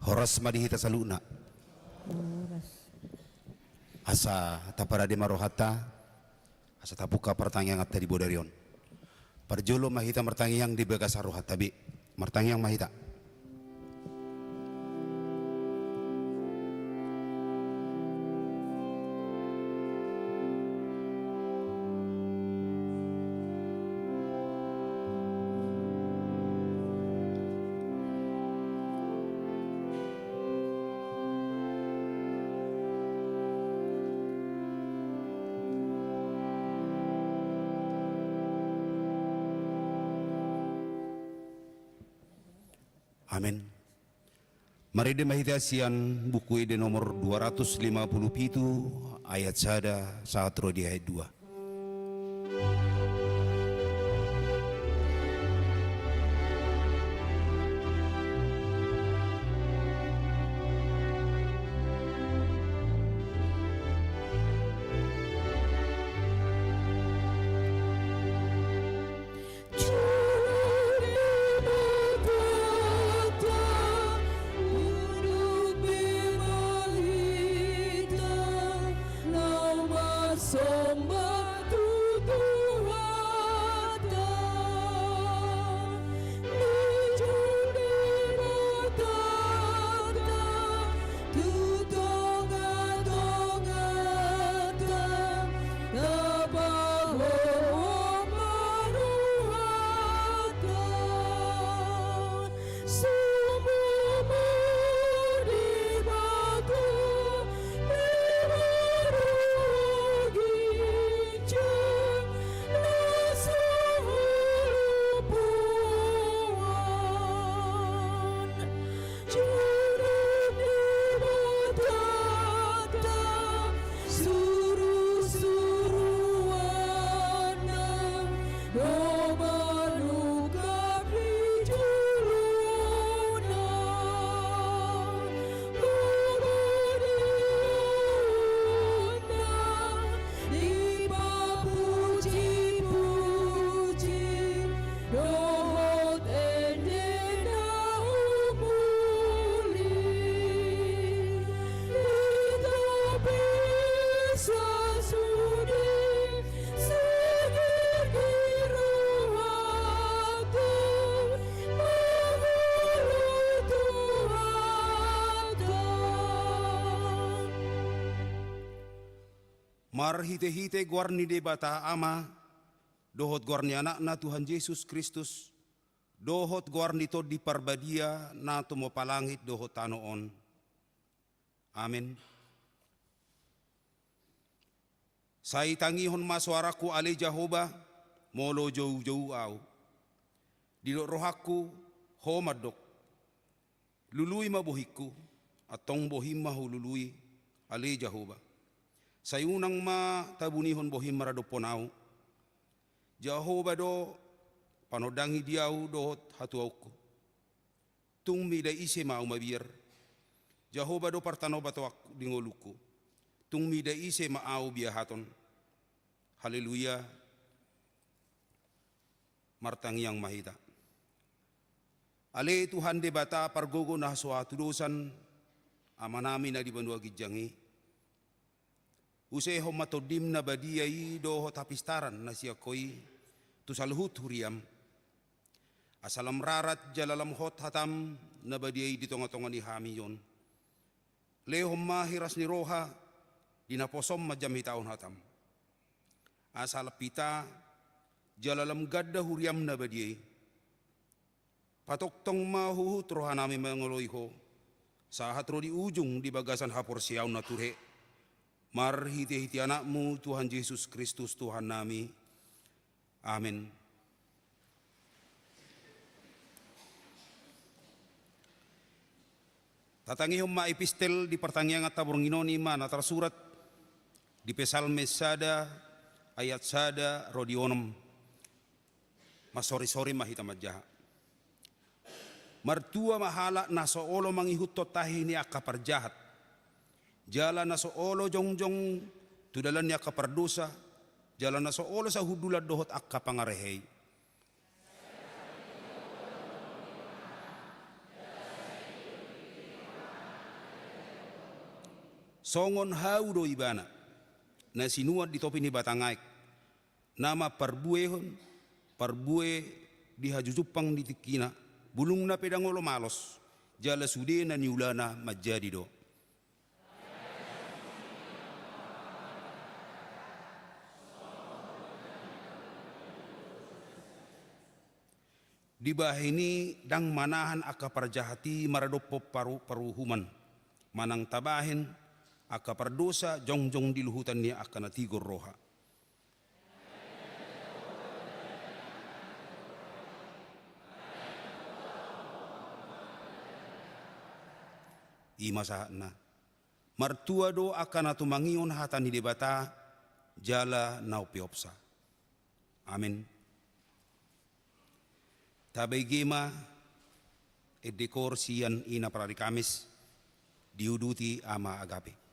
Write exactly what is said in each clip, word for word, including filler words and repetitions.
Horas ma di hita saluhutna. Horas. Asa taparade ma rohanta, asa tapungka partangianganta di bodari on. Parjolo ma hita martangiang di bagasan rohanta be. Martangiang ma hita. Amen. Marende ma hita sian Buku Ende nomor dua ratus lima puluh pitu, ayat sada sahat ro di ayat dua. Marhitehite goar ni Debata Ama, dohot goar ni Anakna Tuhan Jesus Kristus, dohot goar ni Tondi Parbadia na tumompa langit dohot tano on. Amen. Sai tangihon ma soarangku ale Jahowa, molo joujou ahu. Didok rohangku, Ho mandok. Lului ma bohingku, antong bohim ma hulului, ale Jahowa. Sai unang ma tabunihon bohim maradophon ahu. Jahowa do panondangi di ahu dohot hatuaonku. Tung mida ise ma ahu mabiar. Jahowa do partanobatoanku di ngolungku. Tung mida ise ma ahu biahaton. Haleluya. Martangiang ma hita. Ale Tuhan Debata pargogo na so hatudosan, Amanami na di banua ginjang i. Usehon ma Tondim na badia i dohot hapistaran na sian Ho i tu saluhut huriam. Asa lam rarat jala lam hot hatam na badia i di tongatonga ni hami on. Lehon ma hiras ni roha di naposom manjamita on hatam. Asa lam pita jala lam ganda huriam na badia i. Patongtong ma huhut rohanami mangoloi Ho, sahat ro di ujung di bagasan haporseaon na ture, marhitehite Anakmu Tuhan Jesus Kristus Tuhannami. Amen. Tatangihon ma epistel di partangianganta borngin on, i ma na tarsurat di Psalmen sada ayat sada ro di onom. Marsorisori ma hita manjaha. Martua ma halak na so olo mangihuthon tahi ni angka parjahat, jala na so olo jongjong tu dalan ni angka pardosa, jala na so olo sahundulan dohot angka pangarehei. Songon hau do ibana, na sinuan di topi ni batang aek, na mamparbuehon parbue di hajujumpang ni tingkina, bulungna pe ndang olo malos, jala sude na niulana manjadi do. Dibahen i ndang manahan angka parjahat i maradophon paru-, paruhuman, manang tabahen angka pardosa jongjong di luhutan ni angka na tigor roha. I ma sahatna. Martua do angka na tumangihon hata ni Debata jala na umpeopsa. Amen. Tabege ma ende koor sian ina parari Kamis, diuduti Ama Agape.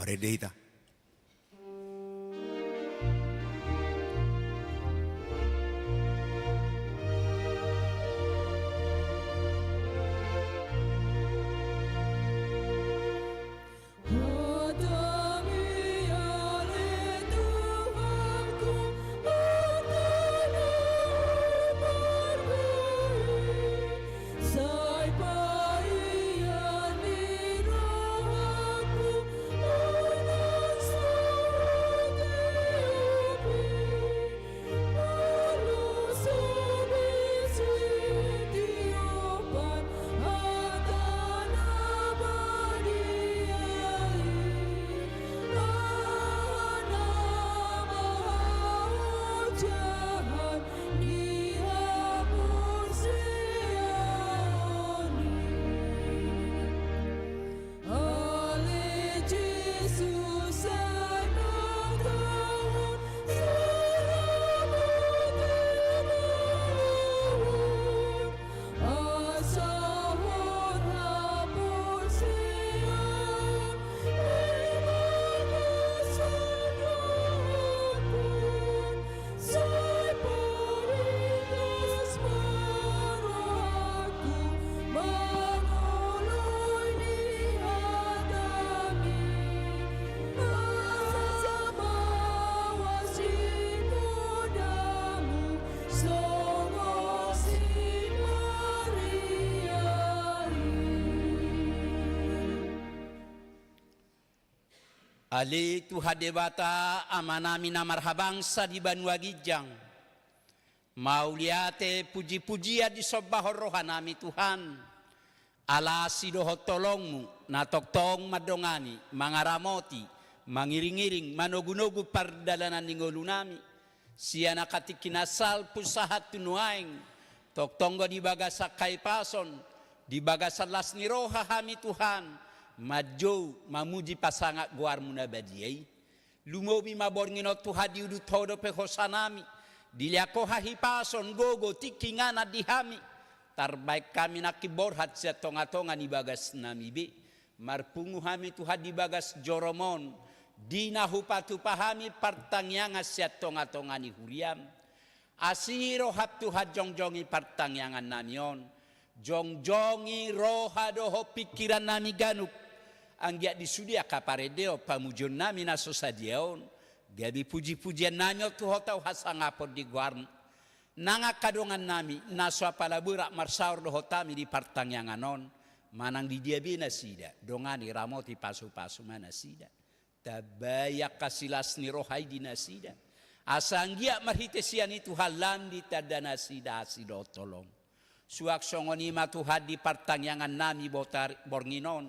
Marende hita. Ale Tuhan Debata, Amanami na marhabangsa di banua ginjang, mauliate pujipujian disombahon rohanami Tuhan, ala asi dohot holongmu na tongtong mandongani, mangaramoti, mangiringiring, manogunogu pardalanan ni ngolunami. Sian angka tingki na salpu sahat tu nuaeng, tongtong do di bagasan hahipason, di bagasan las ni roha hami Tuhan, manjou, mamuji, pasangap goarmu na badia i. Lumobi ma borngin on Tuhan, diudut Ho dope hosanami, dilehon Ho hahipason, gogo, tingki, inganan di hami. Tarbaen hami nangkin borhat sian tongatonga ni bagasnami be. Marpungu hami Tuhan di bagas jorom on, di na hupatupa hami partangiangan sian tongatonga ni huriam. Asi roham Tuhan, jongjongi partangiangannami on. Jongjongi roha dohot pingkirannami ganup, anggiat di sude angka parendeon pamujionnami na so sadia on, gabe pujipujiannami on tu Ho, tau hasangapon di goarmu. Nang angka dongannami na so apala borat marsaor dohot hami di partangiangan on, manang di dia be nasida, dongani, ramoti, pasupasu ma nasida. Tambai angka silas ni roha i di nasida, asa anggiat marhite sian i Tuhan lam ditanda nasida asi dohot holong. Suang songon i ma Tuhan di partangiangannami botar-, borngin on,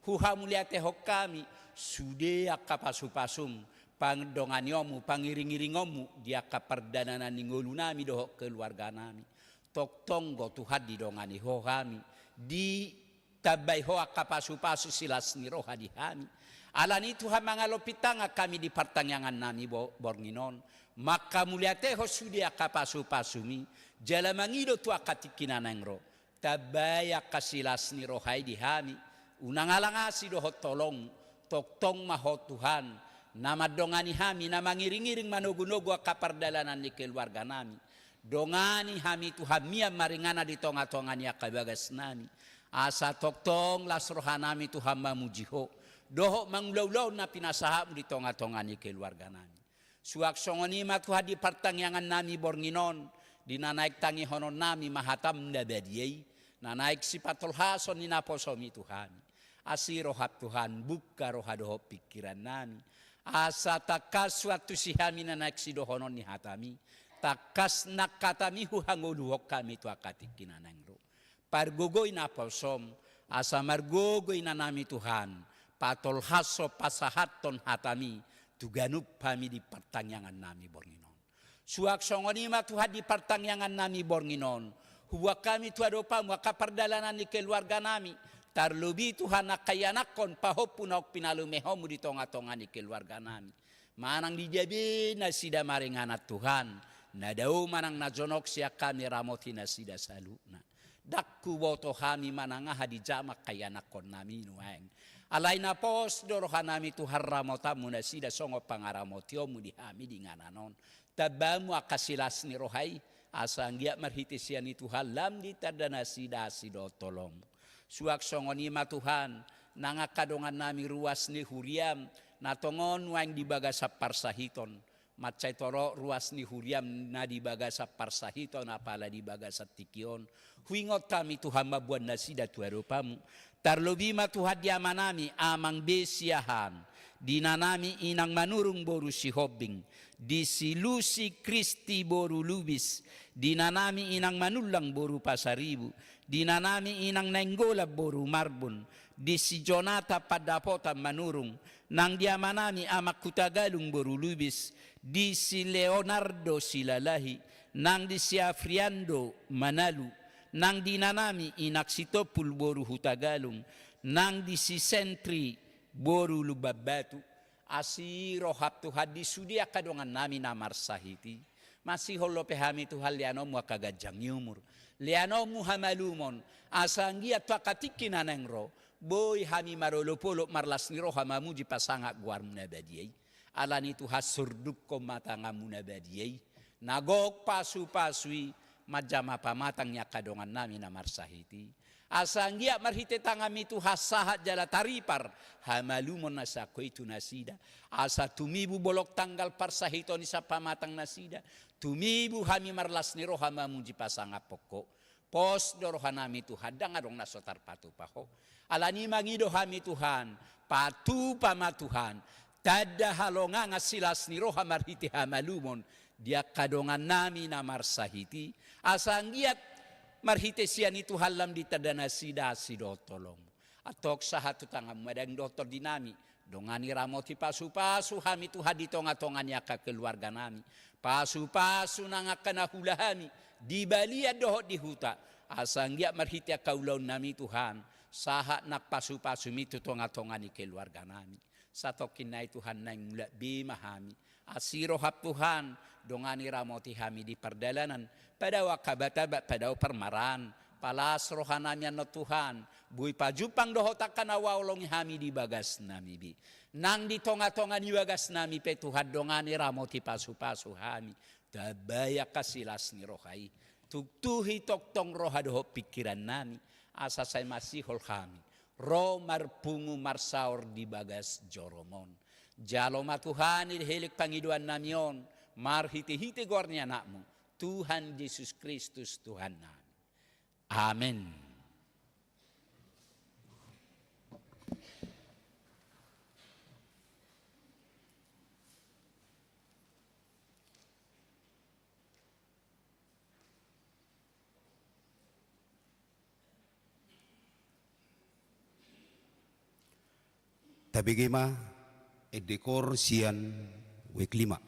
huhamauliatehon hami sude angka pasupasum, pandonganionmu, pangiringiringonmu di angka pardalanan ni ngolunami dohot keluarganami. Tongtong do Tuhan didongani Ho hami, di tambai Ho angka pasupasu silas ni roha di hami. Alani i Tuhan, mangalompit tangan hami di partangiangannami bo-, borngin on, manghamauliatehon sude angka pasupasumi, jala mangido tu angka tingki na naeng ro. Tambai angka silas ni roha i di hami, unang alang asi dohot holongmu, tongtong ma Ho Tuhan, na mandongani hami, na mangiringiring, manogunogu angka pardalanan ni keluarganami. Dongani hami Tuhan, mian maringanan di tongatonga ni angka bagasnami, asa tongtong las rohanami Tuhan mamuji Ho, dohot mangulaulaon na pinasahatmu di tongatonga ni keluarganami. Suang songon i ma Tuhan di partangiangannami borngin on, di na naeng tangihononnami ma hatam na badia i, na naeng sipatolhason ni naposomi tu hami. Asi roham Tuhan, bungka roha dohot pingkirannami, asa tangkas huantusi hami na naeng sidohonon ni hatami, tangkas nang hatami huhangoluhon hami tu angka tingki na naeng ro. Pargogoi naposom, asa margogo inanami Tuhan, patolhashon, pasahathon hatami tu ganup hami di partangiangannami borngin on. Suang songon i ma Tuhan di partangiangannami borngin on, huboan hami tu adopanmu angka pardalanan ni keluarganami, tarlobi Tuhan angka ianakhon pahompu naung pinalumehonmu di tongatonga ni keluarganami. Manang di dia be nasida maringanan Tuhan, na dao manang na jonok, sian hami ramoti nasida saluhutna. Ndang huboto hami manang aha di jamak haianakhonnami nuaeng. Alai na pos do rohanami Tuhan ramotanmu nasida songon pangaramotionmu di hami di inganan on. Tambamu angka silas ni roha i, asa anggiat marhite sian i Tuhan lam ditanda nasida asi dohot holongmu. Suang songon i ma Tuhan, nang angka dongannami ruas ni huriam, na tongon nuaeng di bagasan parsahiton. Mansai torop ruas ni huriam na di bagasan parsahiton apala di bagasan tingki on. Huingot hami Tuhan mamboan nasida tu adopanmu. Tarlobi ma Tuhan di amanami Amang Be Siahaan, di inanami Inang Manurung boru Sihombing, di si Lusi Kristi boru Lubis, di inanami Inang Manullang boru Pasaribu, di inanami Inang Nainggolan boru Marbun, di si Jonata Pandapotan Manurung, nang di amanami Amang Hutagalung boru Lubis, di si Leonardo Silalahi, nang di si Afriando Manalu, nang di inanami Inang Sitompul boru Hutagalung, nang di si Sentri boru Lumbanbatu. Asi roham Tuhan di sude angka dongannami na marsahit i. Masihol dope hami Tuhan leanonmu angka ganjang ni umur, leanonmu hamalumon, asa anggiat tu angka tingki na naeng ro, boi hami marolopolop marlas ni roha mamuji pasangap goarmu na badia i. Alani Tuhan surdukkon ma tanganmu na badia i, na gok pasupasu i, manjama pamatang ni angka dongannami na marsahit i. Asa anggiat marhite tanganmi Tuhan sahat jala taripar hamalumon na sian Ho i tu nasida. Asa tumibu bolong tanggal parsahiton i sian pamatang nasida. Tumibu hami marlas ni roha mamuji pasangaphon Ho. Pos do rohanami Tuhan, ndang adong na so tarpatupa Ho. Alani i mangido hami Tuhan, patupa ma Tuhan tanda halongangan silas ni roha marhite hamalumon di angka dongannami na marsahit i, asa anggiat marhite sian i Tuhan lam ditanda nasida asi dohot holongmu. Antong sahat tu tanganmu ma daging dohot tondinami, dongani ramoti pasupasu hami Tuhan di tongatonga ni angka keluarganami. Pasupasu nang angka na huula hami di balian dohot di huta, asa anggiat marhite angka ulaonnami Tuhan, sahat nang pasupasumi tu tongatonga ni keluarganami. Satongkin nai Tuhan naeng mulak be ma hami. Asi roham Tuhan, dongani ramoti hami di pardalanan, padao angka batabat, padao parmaraan, palas rohanami annon Tuhan, boi pajumpang dohot angka na huhaholongi hami di bagasnami be. Nang di tongatonga ni bagasnami pe Tuhan dongani ramoti pasupasu hami, tambai angka silas ni roha i, tuktuhi tongtong roha dohot pingkirannami, asa sai masihol hami ro marpungu marsaor di bagas jorom on. Jalo ma Tuhan elek pangidoannami on, marhitehite goar ni Anakmu, Tuhan Jesus Kristus Tuhannami. Amen. Tabege ma ende koor sian wijk lima.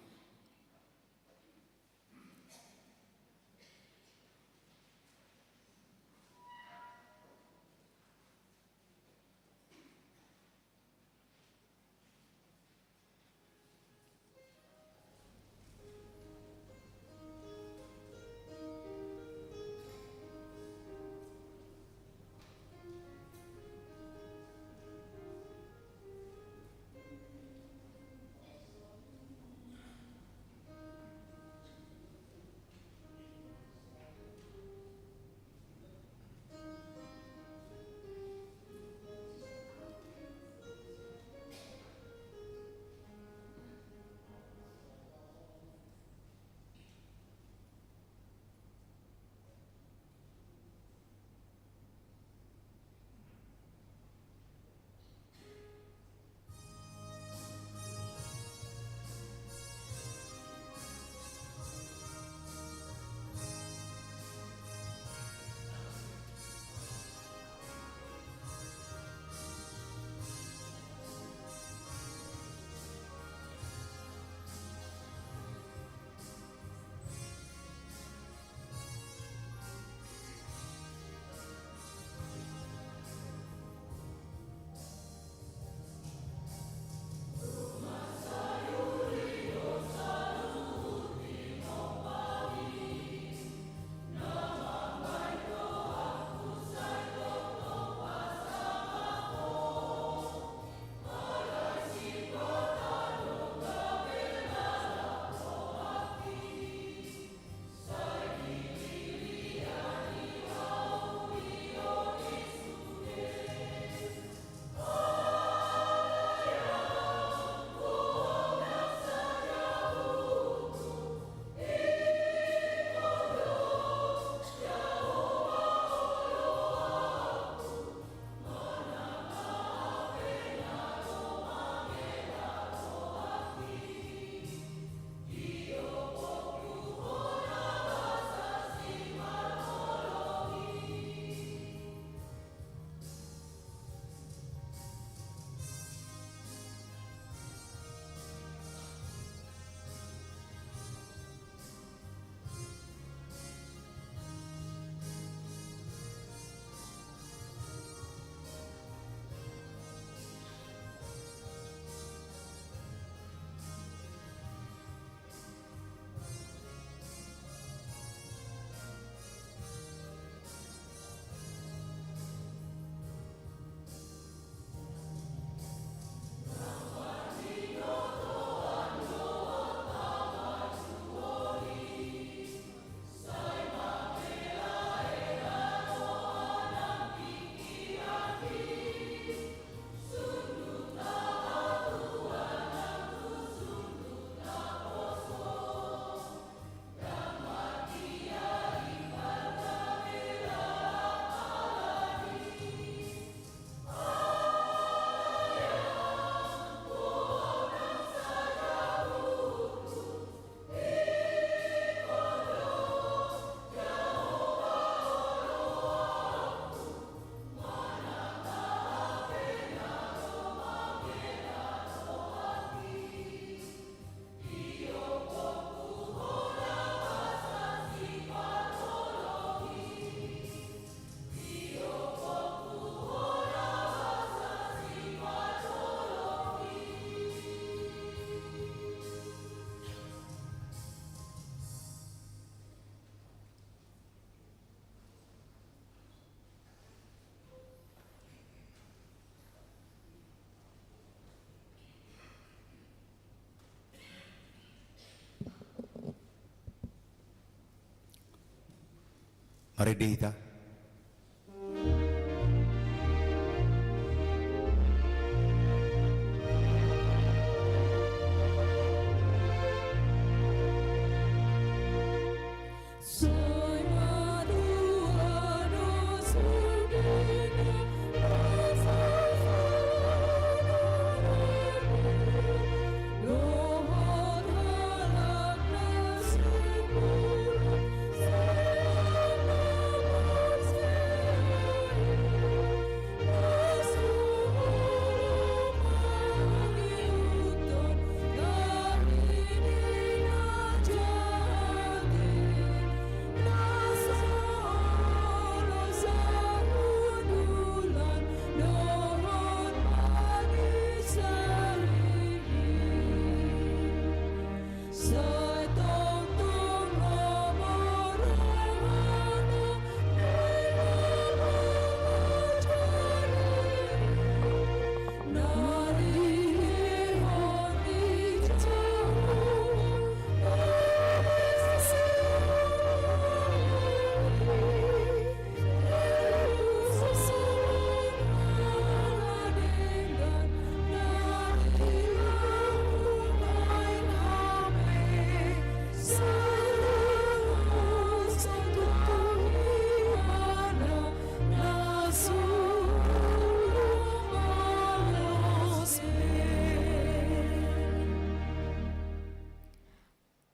Marende hita.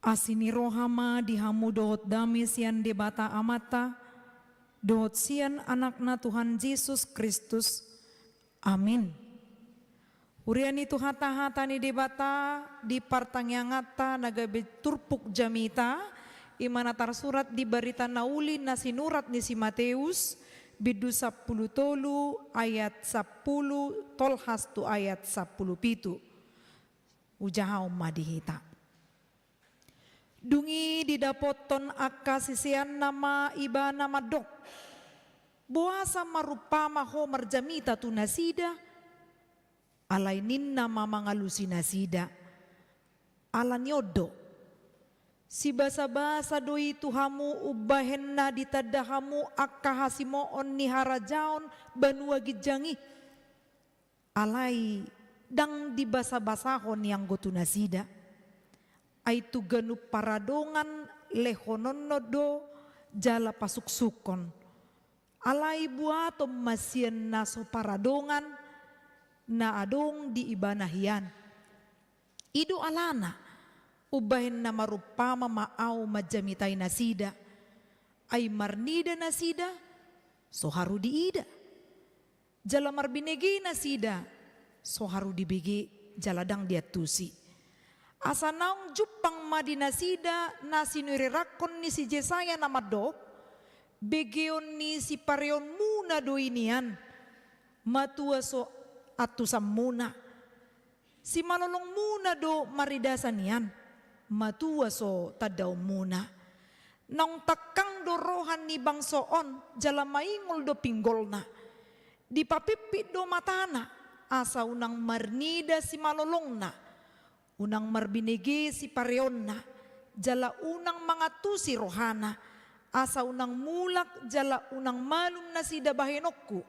Asi ni roha ma di hamu dohot dame sian Debata Amanta, dohot sian Anakna Tuhan Jesus Kristus. Amin. Huria ni Tuhanta, hata ni Debata di partangianganta na gabe turpuk jamita, i ma na tarsurat di Barita na Uli na sinurat ni si Mateus, bindu sampulu tolu ayat sampulu tolhas tu ayat sampulu pitu. Hujahahon ma di hita. Dung i didapothon angka siseanna ma Ibana mandok: Boasa marumpama Ho marjamita tu nasida? Alai ninna ma mangalusi nasida: Ala ni on do, sibasabasa do i tu hamu umbahen na ditanda hamu angka hasimoon ni harajaon banua ginjang i. Alai ndang dibasabasahon i anggo tu nasida. Ai tu ganup paradongan lehononna do jala pasuksukkon. Alai buaton ma sian na so paradongan na adong di ibana hian. I do alana, umbahen na marumpama ma Ahu manjamitai nasida. Ai marnida nasida, so haru diida. Jala marbinege nasida, so haru dibege jala ndang diantusi. Asa naung jumpang ma di nasida na sinurirangkon ni si Jesaya na mandok: Begeon ni sipareonmuna do i nian, matua so antusanmuna. Simalolongmuna do maridasa nian, matua so tandaonmuna. Naung tangkang do roha ni bangso on jala maingol do pinggolna. Dipapimpit do matana, asa unang marnida simalolongna, unang marbinege sipareonna, jala unang mangantusi rohana, asa unang mulak jala unang malum nasida bahenonku.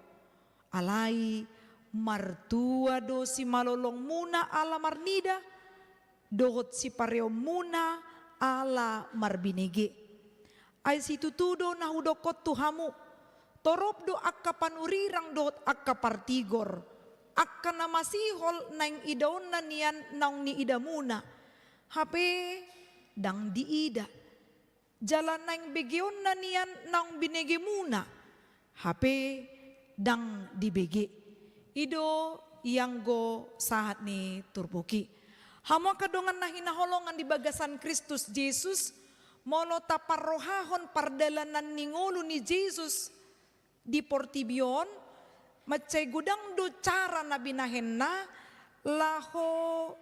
Alai martua do simalolongmuna ala marnida, dohot sipareonmuna ala marbinege. Ai situtu do na hudokkon tu hamu: Torop do angka panurirang dohot angka partigor, angka na masihol naeng idaonna nian naung niidamuna, hape ndang diida. Jala naeng begeonna nian naung binegemuna, hape ndang dibege. I do i anggo sahat ni turpuk i. Hamu angka dongan na hinaholongan di bagasan Kristus Jesus, molo taparrohahon pardalanan ni ngolu ni Jesus di portibi on, mansai godang do cara na binahenna laho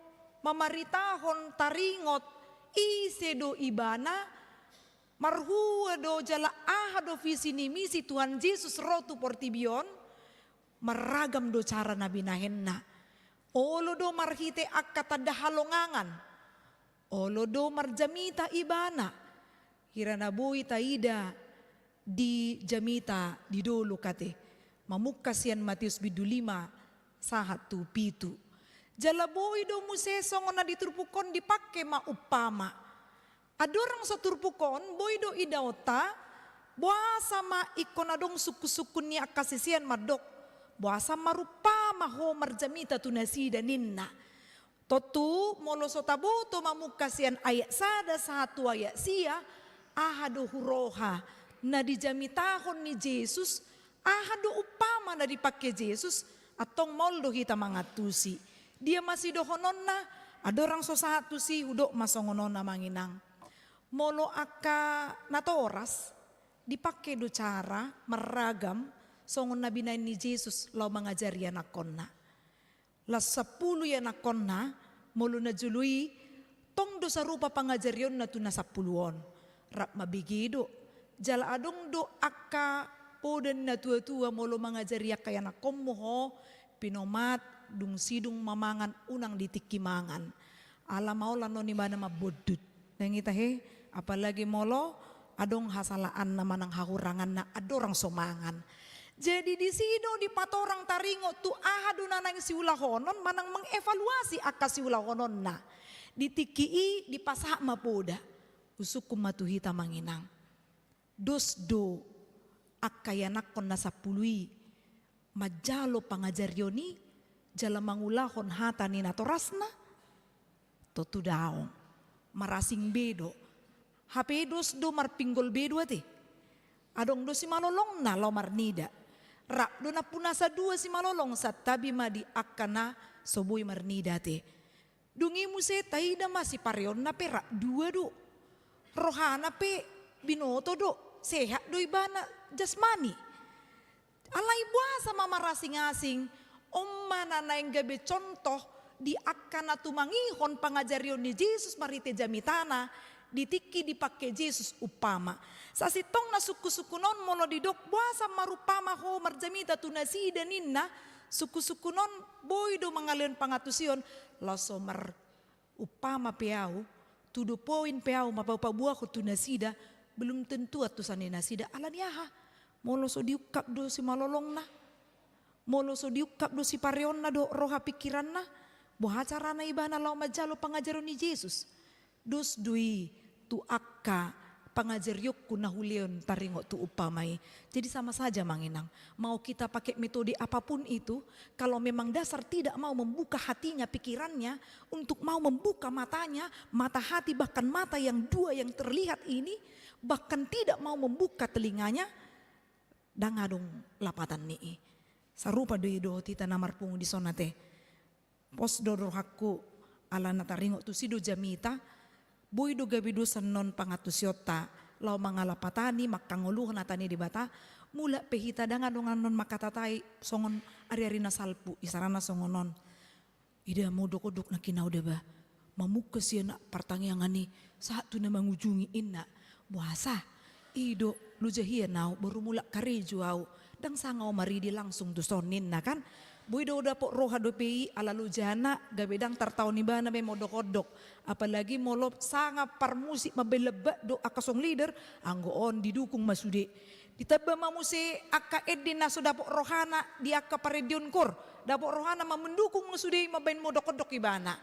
mamaritahon taringot ise do ibana, marhua do jala aha do visi ni misi Tuhan Jesus ro tu portibi on. Marragam do cara na binahenna. Olo do marhite angka tanda halongangan. Olo do marjamita ibana. Hira na boi taida di jamita di dolok ate. Mamungka sian Matius bindu lima sahat tu pitu. Jala boi do muse songon na di turpuk on dipake ma umpama. Andorang so turpuk on, boi do idaonta, boasa ma ingkon adong sungkun-sungkun ni angka sisean mandok, boasa marumpama ho marjamita tu nasida ninna. Tontu molo so taboto mamungka sian ayat sada sahat tu ayat sia, aha do huroha na dijamitahon ni Jesus, aha do umpama na dipake Jesus, antong maol do hita mangantusi. Dia ma sidohononna, andorang so sahat tusi, hudok ma songon on amang inang. Molo angka natoras, dipake do cara marragam songon na binaen ni Jesus laho mangajari anakkonna. Las sampulu ianakkonna, molo na jolo i, tong do sarupa pangajarionna tu na sampulu on. Rap mambege do, jala adong do angka poda ni natua-tua molo mangajari angka ianakkonmu ho, pinomat, dung sidung ma mangan, unang di tingki mangan. Ala maol annon ibana mambondut. Naeng ita he, apalagi molo adong hasalaanna manang hahuranganna andorang so mangan. Jadi disi do dipatorang taringot tu aha do na naeng siulahonon manang mengevaluasi angka siulahononna. Di tingki i dipasahat ma poda. Husungkun ma tu hita amang inang. Dos do angka ianakkon na sampulu i manjalo pangajarion i jala mangulahon hata ni natorasna? Tontu daong. Marasing be do. Hape dos do marpinggol be do ate. Adong do simalolongna laho marnida. Rap do nampunasa dua simalolong santabi ma di angka na so boi marnida ate. Dung i muse taida ma sipareonna pe rap dua do. Rohana pe binoto do, sehat do ibana jasmani. Alai boasa ma marasing-asing, on ma na naeng gabe contoh di angka na tumangihon pangajarion ni Jesus marhite jamitana, di tingki dipake Jesus umpama. Sasintongna sungkun-sungkun on molo didok boasa marumpama ho marjamita tu nasida ninna, sungkun-sungkun on boi do mangalehon pangantusion, laos so marumpama pe ahu, to the point pe ahu, mapa-, paboahon tu nasida, belum tentu antusan ni nasida, ala ni aha? Molo so diungkap do simalolongna, molo so diungkap do sipareonna dohot roha pingkiranna, boha carana ibana laho manjalo pangajarion ni Jesus? Dos do i tu angka pangajarionku na hulehon taringot tu umpama i. Jadi sama saja amang inang, mau kita pakai metode apapun itu, kalau memang dasar tidak mau membuka hatinya, pikirannya, untuk mau membuka matanya, mata hati, bahkan mata yang dua yang terlihat ini, bahkan tidak mau membuka telinganya, ndang adong lapatan ni i. Sarupa do i dohot hita na marpungu dison ate. Pos do rohangku, ala na taringot tusi do jamita, boi do gabe dos annon pangantusionta, laho mangalapatani, mangkangoluhon hata ni Debata, mulak pe hita ndang adong annon mangkatatai songon ari-ari na salpu, isarana songon on. Ida modok-odok nangkin ahu da ba, mamungka sian partangiangan i, sahat tu na mangujungi inna. Boasa? I do, loja hian ahu, baru mulak karejo ahu, ndang sanga ahu maridi langsung tuson ninna kan. Boi do dapot roha dope i ala lojana, gabe ndang tartaon ibana be modok-odok. Apalagi molo sanga parmusik mambaen lambat do angka song leader, anggo on didukung ma sude. Ditamba ma muse angka ende na so dapot rohana di angka parendeon koor, dapot rohana ma mendukung sude i mambaen modok-odok ibana.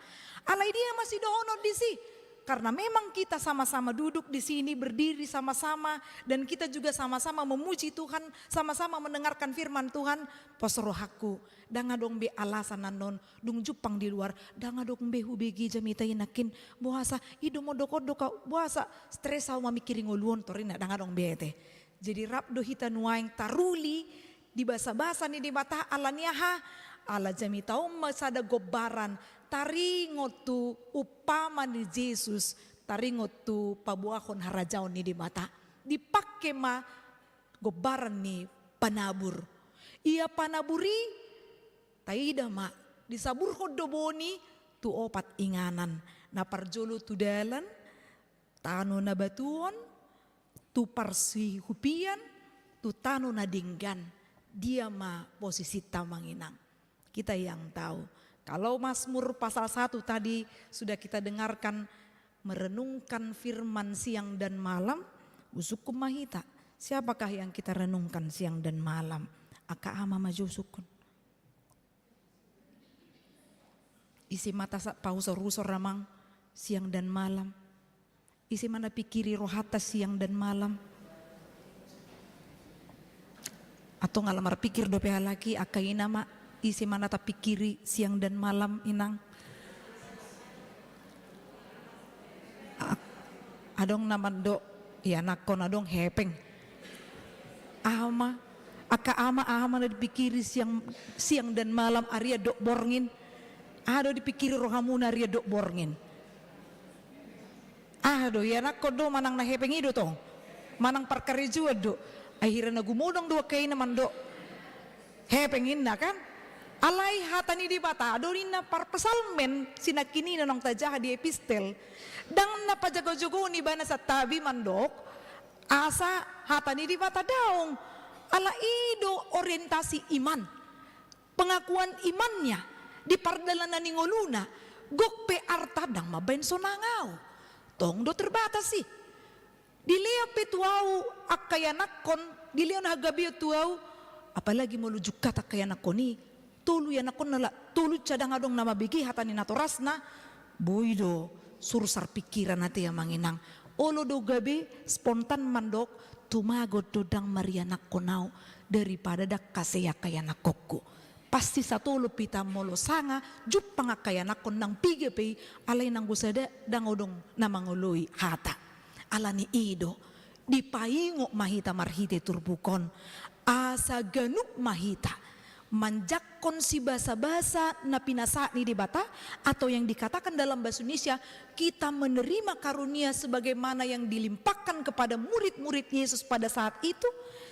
Alai dia ma sidohonon disi, karena memang kita sama-sama duduk di sini, berdiri sama-sama, dan kita juga sama-sama memuji Tuhan, sama-sama mendengarkan firman Tuhan, pos rohangku, ndang adong be alasan annon, dung jumpang di luar, ndang adong be hubege jamita i nangkin, boasa, i do modok-odok ahu, boasa, stres ahu mamingkiri ngolu on, torinna, ndang adong be ate. Jadi rap do hita nuaeng taruli di basa-basa ni Debata, ala ni aha? Ala jamita on ma sada gombaran taringot tu umpama ni Jesus, taringot tu paboahon harajaon ni Debata. Dipake ma gombaran ni panabur. Ia panabur i taida ma, disaburhon do boan i tu opat inganan. Na parjolo tu dalan, tano na batuon, tu parsihupian, tu tano na denggan. Dia ma posisinta amang inang. Kita yang tahu. Kalau Mazmur pasal satu tadi sudah kita dengarkan, merenungkan firman siang dan malam, husungkun ma hita. Siapakah yang kita renungkan siang dan malam? Angka ama ma jo sungkun. Ise ma na pausor-usor amang siang dan malam? Ise ma na pingkiri rohanta siang dan malam? Antong ala marpingkir dope halak i, angka ina ma, ise ma na tapingkiri siang dan malam, inang? A-, adong na mandok, ianakhon adong hepeng. Aha ma, angka ama, aha ma na dipingkiri siang, siang dan malam ari andok borngin? Aha do dipingkiri rohamuna ari andok borngin? Aha do, ianakhon do manang na hepeng i do tong? Manang parkarejoan do? Ai hira na gumodang do angka ina mandok hepeng, inna kan? Alai hata ni Debata do ninna parpsalmen, sinangkin i na naung tajaha di epistel, ndang na pajago-jagoon ibana santabi mandok asa hata ni Debata daong. Ala i do orientasi iman, pengakuan imannya di pardalanan ni ngoluna. Gok pe arta ndang mambahen sonang au. Tong do terbatas i. Dilehon pe tu au angka ianakhon, dilehon hagabeon tu au, apalagi molo jungkat angka ianakhon i, tolu ianakhonna, la tolu, ndang adong na mambege hata ni natorasna, boi do sursar pingkiran ate amang inang. Olo do gabe spontan mandok, tumagon do ndang marianakhon au daripada ndang hasea angka ianakhonku. Pasti satolop hita molo sanga jumpang angka ianakhon nang piga pe i, alai nanggo sada ndang adong na mangoloi hata. Ala ni i do, dipaingot ma hita marhite turpuk on, asa ganup ma hita manjangkon sibasa-basa na pinasahat ni Debata, atau yang dikatakan dalam bahasa Indonesia, kita menerima karunia sebagaimana yang dilimpahkan kepada murid-murid Yesus pada saat itu.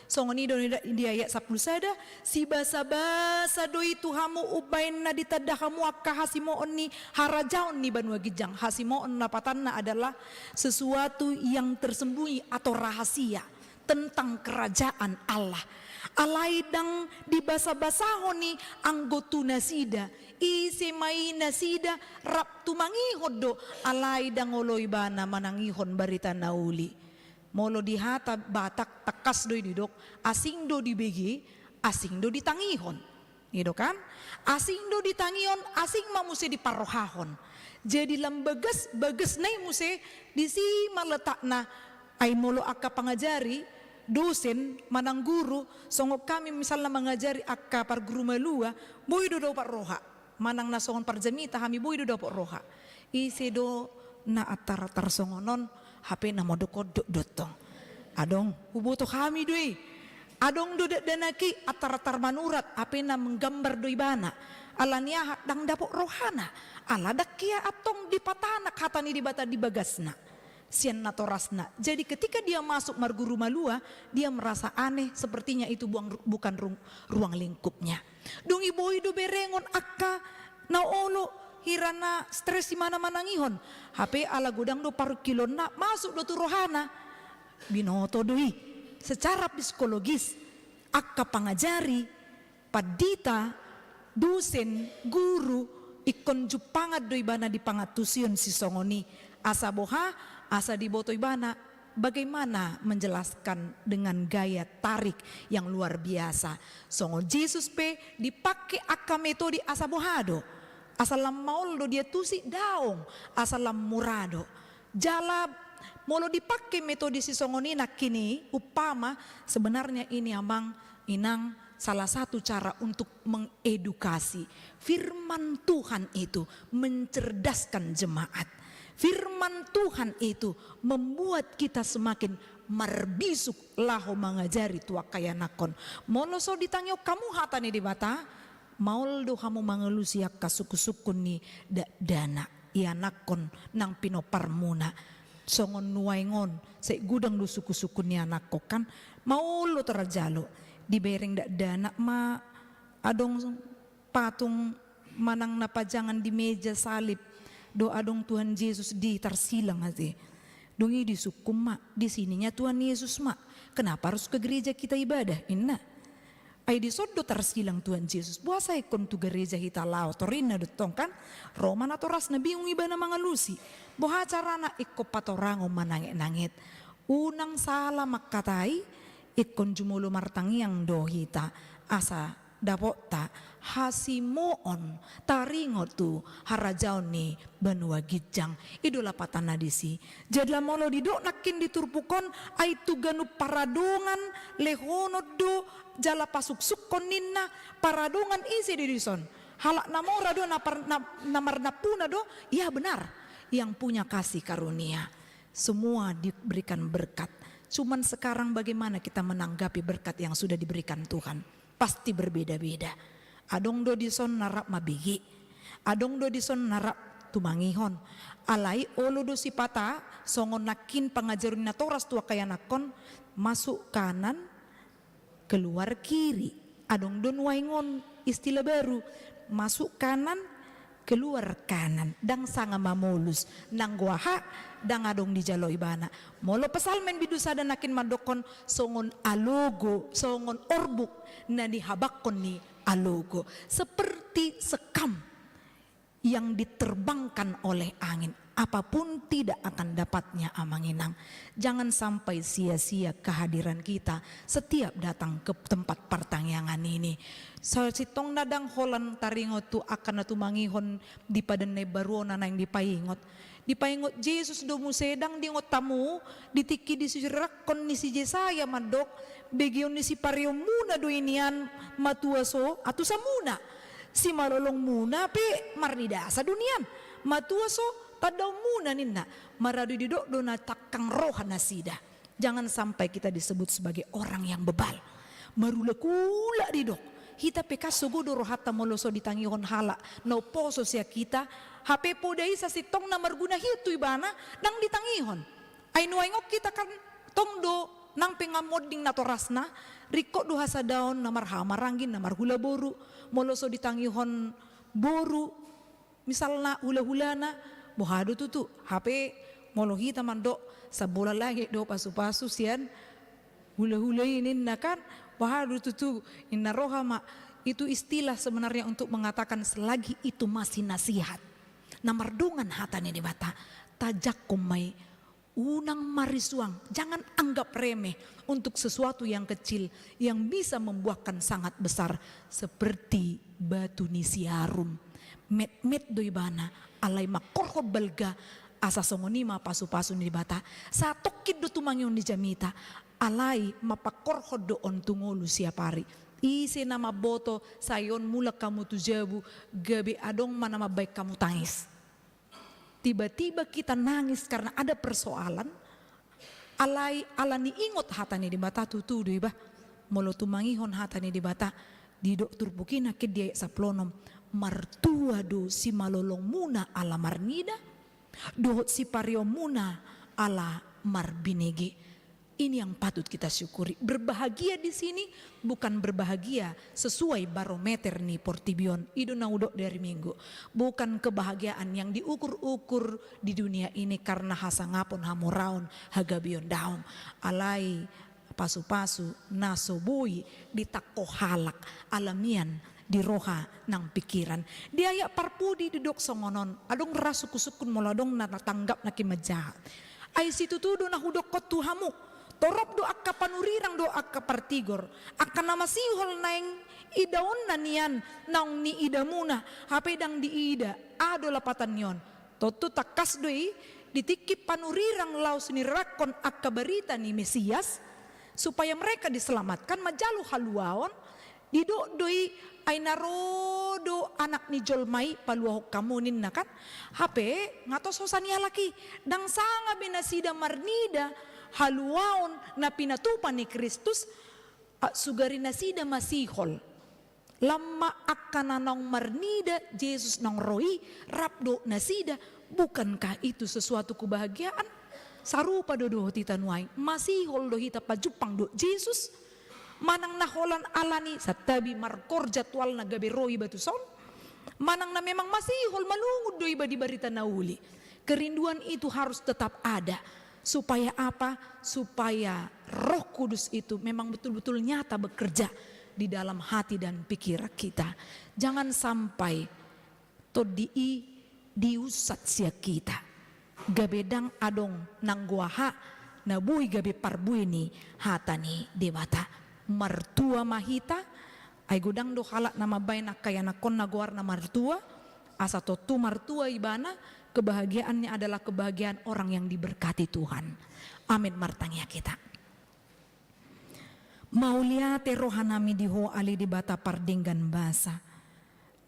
Songon i do di, di ayat sampulu sada, sibasa-basa do i tu hamu umbahen na ditanda hamu angka hasimoon ni harajaon ni banua ginjang. Hasimoon na patanna adalah sesuatu yang tersembunyi atau rahasia tentang kerajaan Allah. Alai ndang dibasa-basahon i anggo tu nasida, ise ma i nasida, rap tumangihon do, alai ndang olo ibana manangihon barita na uli. Molo di hata Batak tangkas do i didok, asing do dibege, asing do ditangihon. I do kan? Asing do ditangihon, asing ma muse diparrohahon. Jadi lam bagas, bagasna i muse disi ma letakna. Ai molo angka pangajari, dosen manang guru, songon hami misalna mangajari angka parguru malua, boi do dapot roha. Manang na songon parjamita hami, boi do dapot roha. Ise do na antar-antar songon on, hape na modok-odok do tong. Adong, huboto hami do i. Adong do dakdanak i antar-antar manurat, hape na menggambar do ibana. Ala ni aha? Ndang dapot rohana. Ala ndang hea antong dipatanak hata ni Debata di bagasna sian natorasna. Jadi ketika dia masuk marguru malua, dia merasa aneh, sepertinya itu buang, bukan rung-, ruang lingkupnya. Dung i boi do berengon angka na olo, hira na stres imana manangihon. Hape ala godang do parungkilonna, masuk do tu rohana. Binoto do i. Secara psikologis, angka pangajari, pandita, dosen, guru, ingkon jumpangan do ibana di pangantusion sisongon i. Asa boha? Asa diboto ibana bagaimana menjelaskan dengan gaya tarik yang luar biasa. Songon Jesus pe dipake angka metode asa boha do? Asa lam maol do diantusi? Daong, asa lam mura do. Jala molo dipake metode sisongon i nangkin i, umpama, sebenarnya ini amang inang salah satu cara untuk mengedukasi. Firman Tuhan itu mencerdaskan jemaat. Firman Tuhan itu membuat kita semakin marbisuk laho mangajari tu angka ianakhon. Molo so ditangihon hamu hata ni Debata, maol do hamu mangalusi angka sungkun-sungkun ni dakdanak ianakhon nang pinomparmuna. Songon nuaeng on, sai godang do sungkun-sungkun ni anakhon kan, maol do tarjalo. Dibereng dakdanak ma adong patung manang na pajangan di meja salib, do adong Tuhan Jesus di tarsilang ate. Dung i disungkun ma, di sininya Tuhan Yesus ma. Kenapa harus ke gereja kita ibadah? Inna. Ai dison do tarsilang Tuhan Jesus. Boasa ingkon tu gereja hita laho, torinna do tong kan? Ro ma natorasna, bingung ibana mangalusi. Boha carana? Ingkon patorangon mananget-nanget. Unang sala mangkatai, Ingkon jumolo martangiang do hita, asa dapotta hasimoon taringot tu harajaon ni banua ginjang. I do lapatanna disi. Jala molo didok nangkin di turpuk on, ai tu ganup paradongan lehonon do jala pasuksukkon ninna. Paradongan ise do dison? Halak na mora do, na par-, na, na marnampuna do? Ya, benar. Yang punya kasih karunia. Semua diberikan berkat. Cuman sekarang bagaimana kita menanggapi berkat yang sudah diberikan Tuhan? Pasti berbeda-beda. Adong do dison na rap mambege. Adong do dison na rap tumangihon. Alai olo do sipata, songon nangkin pangajaran ni natoras tu angka ianakhon, masuk kanan, keluar kiri. Adong do nuaeng on istilah baru, masuk kanan, keluar kanan. Ndang sanga mamolus, nanggo aha, ndang adong dijalo ibana. Molo Psalmen bindu sada nangkin mandokhon songon alogo, songon orbuk na nihabanghon ni alogo. Seperti sekam yang diterbangkan oleh angin, apapun tidak akan dapatnya, Amang Inang. Jangan sampai sia-sia kehadiran kita setiap datang ke tempat partangiangan ini. Sa-, sintongna ndang holan taringot tu angka na tumangihon di Padan na Imbaru on na naeng dipaingot. Dipaingot Jesus do muse, ndang diingot hamu di tingki disirirakhon ni si Jesaya mandok, begeon ni sipareonmuna do i nian, matua so atusanmuna. Simalolongmuna pe marnidasa do nian, matua so tandaonmuna ninna. Maradu didok do na tangkang roha nasida. Jangan sampai kita disebut sebagai orang yang bebal. Marulak-ulak didok. Hita pe kan sogo do rohanta molo so ditangihon halak na umposo sian hita. Hape poda i sasintongna marguna hian tu ibana, ndang ditangihon. Ai nuaeng on hita kan tong do nang pe nga monding natorasna, ringkot do hasadaon na marhaha maranggi, na marhula boru. Molo so ditangihon boru, misalna hulahulana, boha do tutu. Hape molo hita mandok, sambola langit do pasupasu sian hulahula i ninna kan, boha do tutu, inna roha ma. Itu istilah sebenarnya untuk mengatakan selagi itu masih nasihat. Na mardongan hata ni Debata, tajangkon ma i. Unang marisuang, jangan anggap remeh untuk sesuatu yang kecil yang bisa membuahkan sangat besar seperti batu ni siarum. Metmet do ibana, alai mangkorhon balga, asa songon i ma pasupasu ni Debata. Satongkin do tumangihon ni jamita, alai mapangkorhon do on tu ngolu siap ari. Ise na mamboto, sai on mulak hamu tu jabu, gabe adong ma na mambahen hamu tangis. Tiba-tiba kita nangis karena ada persoalan, alai ala ni ingot hata ni Debata, tutu do iba. Molo tumangihon hata ni Debata, didok turpuk i nangkin di ayat sampulu onom, martua do simalolongmuna ala marnida, dohot sipareonmuna ala marbinege. Ini yang patut kita syukuri. Berbahagia di sini bukan berbahagia sesuai barometer ni portibi on. I do na hudok di ari Minggu. Bukan kebahagiaan yang diukur-ukur di dunia ini karena hasangapon, hamoraon, hagabeon, daong. Alai pasupasu na so boi ditangko halak ala mian di roha nang pikiran. Di ayat parpudi didok songon on, adong ra sungkun-sungkun molo adong na tanggap nangkin manjaha. Ai situtu do na hudokkon tu hamu, torop do angka panurirang dohot angka partigor, angka na masihol naeng idaonna nian naung niidamuna, hape ndang diida. Aha do lapatan ni on? Tontu tangkas do i, di tingki panurirang laos nirirakhon angka barita ni Mesias, supaya mereka diselamatkan, manjalo haluaon, didok do i, ai na ro do Anak ni jolma i paluahon hamu ninna kan. Hape nga tos hosa ni halak i, ndang sanga be nasida marnida haluaon na pinatupa ni Kristus, a, sugari nasida masihol. Lam ma angka na naung marnida Jesus naung ro i rap dohot nasida. Bukankah itu sesuatu kebahagiaan? Sarupa do dohot hita nuaeng, masihol do hita pajumpang dohot Jesus. Manang na holan ala ni santabi markor jadwalna gabe ro iba tuson, manang na memang masihol malungun do iba di barita na uli. Kerinduan itu harus tetap ada. Supaya apa? Supaya Roh Kudus itu memang betul-betul nyata bekerja di dalam hati dan pikiran kita. Jangan sampai tondi i diusat sian hita. Gabe ndang adong nanggo aha, Na boi gabe parbue ni hata ni Debata. Martua ma hita, ai godang do halak na mambaen angka ianakkonna goarna martua, asa tontu martua ibana, kebahagiaannya adalah kebahagiaan orang yang diberkati Tuhan. Amin, martangiang hita. Mauliate rohanami di Ho ale Debata pardenggan basa,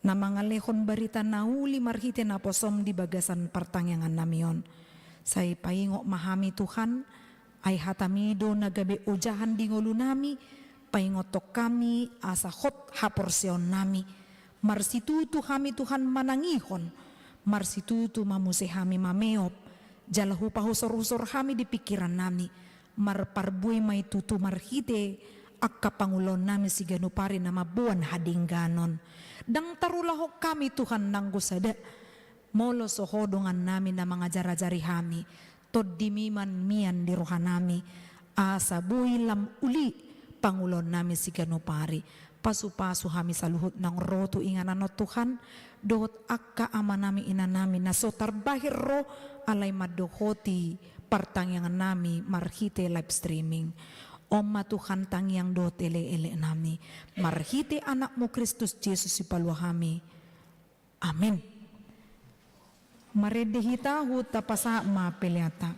na mangalehon barita na uli marhite naposom di bagasan partangiangannami on. Sai paingot ma hami Tuhan, ai hatami do na gabe ojahan di ngolunami, paingothon hami asa hot haporseaonnami. Marsitutu hami Tuhan manangihon, marsitutu ma muse hami mameop, jala hupahusorhusor hami di pingkirannami, marparbue ma i tutu marhite angka pangulaonnami siganup ari na mamboan hadengganon. Ndang tarulahon hami Tuhan nanggo sada, molo so Ho dongannami na mangajarajari hami, tondimi ma mian di rohanami, asa boi lam uli pangulaonnami siganup ari. Pasupasu hami saluhut naung ro tu inganan on Tuhan, dohot angka amanami inanami na so tarbahen ro alai mandohoti partangiangannami marhite live streaming. On ma Tuhan tangiang dohot elekeleknami, marhite Anakmu Kristus Jesus Sipalua hami. Amin. Marende hita huhut tapasahat ma peleanta.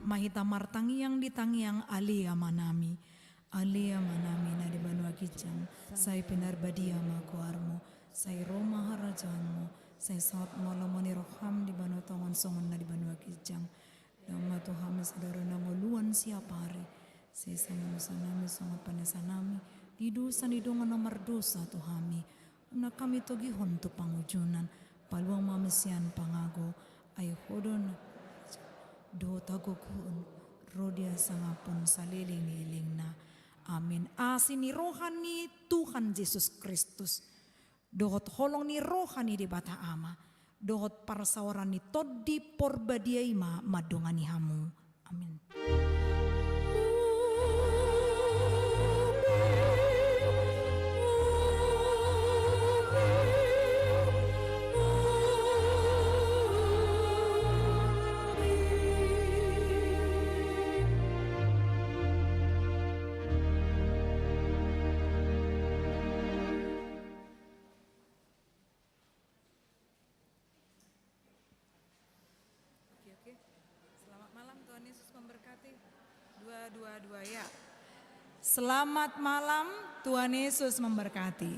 ma hita martangiang di tangiang Ale Amanami. Ale Amanami na di banua ginjang, sai pinarbadia ma goarmu, sai ro ma harajaonmu, sai saut ma lomo ni roham di banua tonga on songon na di banua ginjang. Dao ma tu hami sadari on hangoluan siapari, sesa ma dosanami songon panesanami di dosa ni dongan na mardosa tu hami. Unang hami togihon tu pangunjunan, paluahon ma hami sian pangago, ai Ho do na dohot hagogoon, ro di hasangapon saleleng ni lelengna. Amin. Asi ni roha ni Tuhan Jesus Kristus, dohot holong ni roha ni Debata Ama, dohot parsaoran ni Tondi Porbadia i ma mandongani hamu. Amin. Oke, oke. Selamat malam, Tuhan Yesus memberkati. Dua, dua, dua, ya. Selamat malam, Tuhan Yesus memberkati.